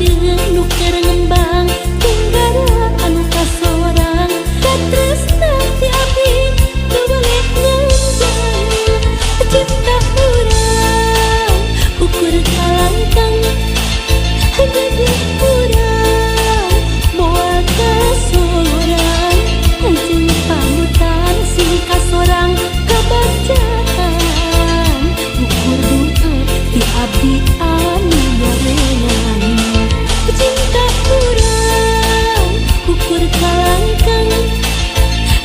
Hideung nu keur ngembang tenggara anu kasorang katresna ti abdi teu boleh nganjang. Cinta urang ukur kalangkang, gede urang moal kasorang, jeung panutan sing kasorang kabacaan ukur doa ti abdi anu nyarengan. Cinta urang ukur kalangkang,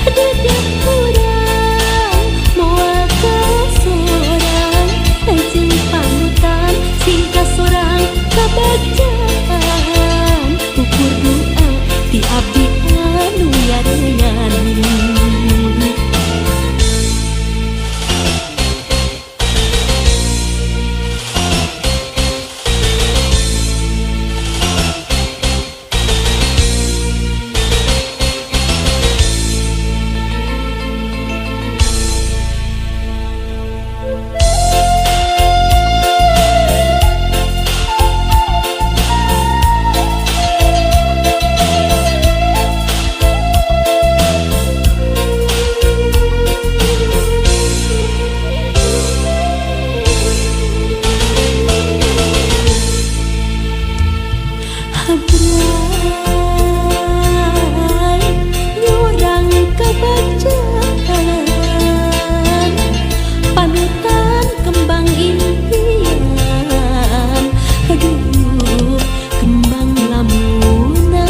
gede urang moal kasorang, jeung panutan sing kasorang kabacaan ukur doa ti abdi anu nyarengan. Habrai nyorang kabacaan panutan kembang impian, aduh kembang lamunan.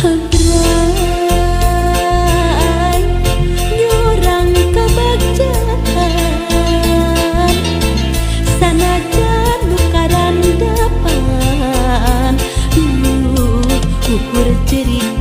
Habrai nyorang kabacaan sanajan nu karandapan, duh ukur ceurik.